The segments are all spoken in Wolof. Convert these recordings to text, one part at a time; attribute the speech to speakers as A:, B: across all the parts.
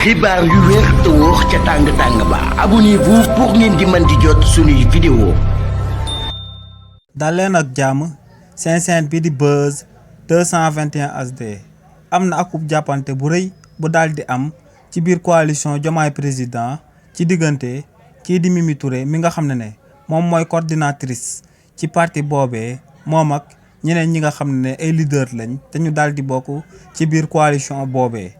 A: xibaar yu wér te wóor ca tàng-tàng ba abonnez-vous pour ngeen di mën di jot suñuy vidéo.
B: dal leen ak jàmm seen chaîne bi di Buzz 221 HD am na akub jàppante bu rëy bu daal di am ci biir coalition Diomaye Président ci diggante kii di Mimi Touré mi nga xam ne moom mooy coordinatrice ci parti boobee moom ak ñeneen ñi nga xam ne ay leader lañ te ñu daal di bokk ci biir coalition boobee.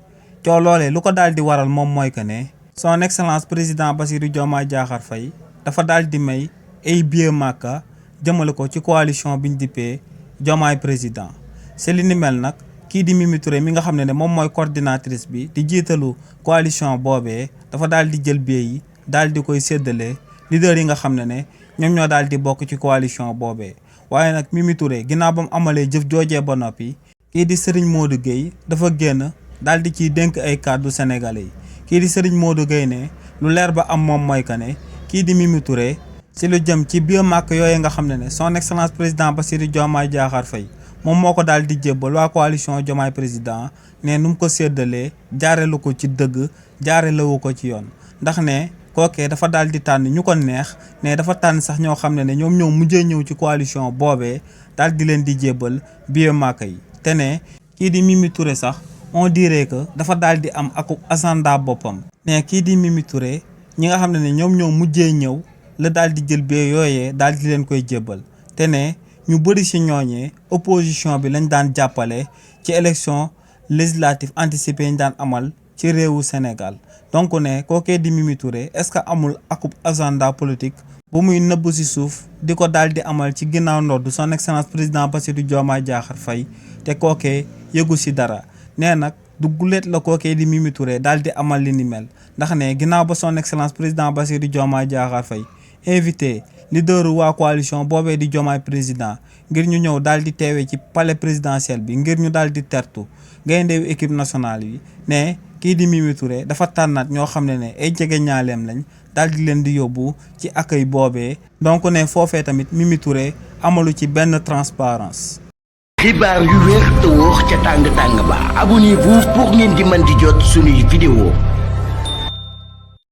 B: coo loolee lu ko daal di waral moom mooy que ne son excellence président Bassirou Diomaye Diakhar Faye dafa daal di may ay billets Makka jëmale ko ci coalition biñ dippee Diomaye président c'est li ni mel nag kii di Mimi Touré mi nga xam ne moom mooy coordinatrice bi di jiitalu coalition boobee dafa daal di jël billets yi daal di koy séddale leader yi nga xam ne ñoom ñoo daal di bokk ci coalition boobee. waaye nag Mimi Touré ginnaaw ba mu amalee jëf joojee ba noppi kii di Serigne Modou Gueye dafa génn daal di ciy dénk ay kàddu sénégalais yi kii di Serigne Modou Gueye ne lu leer ba am moom mooy que ne kii di Mimi Touré si lu jëm ci billets Makka yooyu nga xam ne son excellence président Bassirou Diomaye Diakhar Faye moom moo ko daal di jébbal waa coalition Diomaye président ne nu mu ko séddalee jaareelu ko ci dëgg jaarelewu ko ci yoon ndax ne kookee dafa daal di tànn ñu ko neex ne dafa tànn sax ñoo xam ne ñoom ñoo mujjee ñëw ci coalition boobee daal di leen di jébbal billets Makka yi te ne kii di Mimi Touré sax on dirait que dafa daal di am ak agenda boppam ne kii di Mimi Touré ñi nga xam ne ñoom ñoo mujjee ñëw la daal di jël bee yooyee daal di leen koy jébbal te ne ñu bëri ci ñooñee opposition bi lañ daan jàppale ci élection législative anticipée ñu daan amal ci réewu Sénégal donc ne kookee di Mimi Touré est-ce que amul akub agenda politique bu muy nëbb ci suuf di ko daal di amal ci ginnaaw ndodd son excellence président Bassirou Diomaye Diakhar Faye te kookee yëgu ci dara nee nag du guleet la kookee di Mimi Touré daal di amal li ni mel ndax ne ginnaaw ba son excellence président Bassirou Diomaye Diakhar Faye invité leaderu waa coalition boobee di Diomaye président ngir ñu ñëw daal di teewee ci palais présidentiel bi ngir ñu daal di tertu gayndewu équipe nationale yi ne kii di Mimi Touré dafa tànnaat ñoo xam ne ay jege ñaaleem lañ daal di leen di yóbbu ci accueil boobee donc ne foofee tamit Mimi Touré amalu ci benn transparence
A: xibaar yu wér te wóor ca tàng-tàng ba abonnez-vous pour ngeen di mën di jot suñuy vidéo.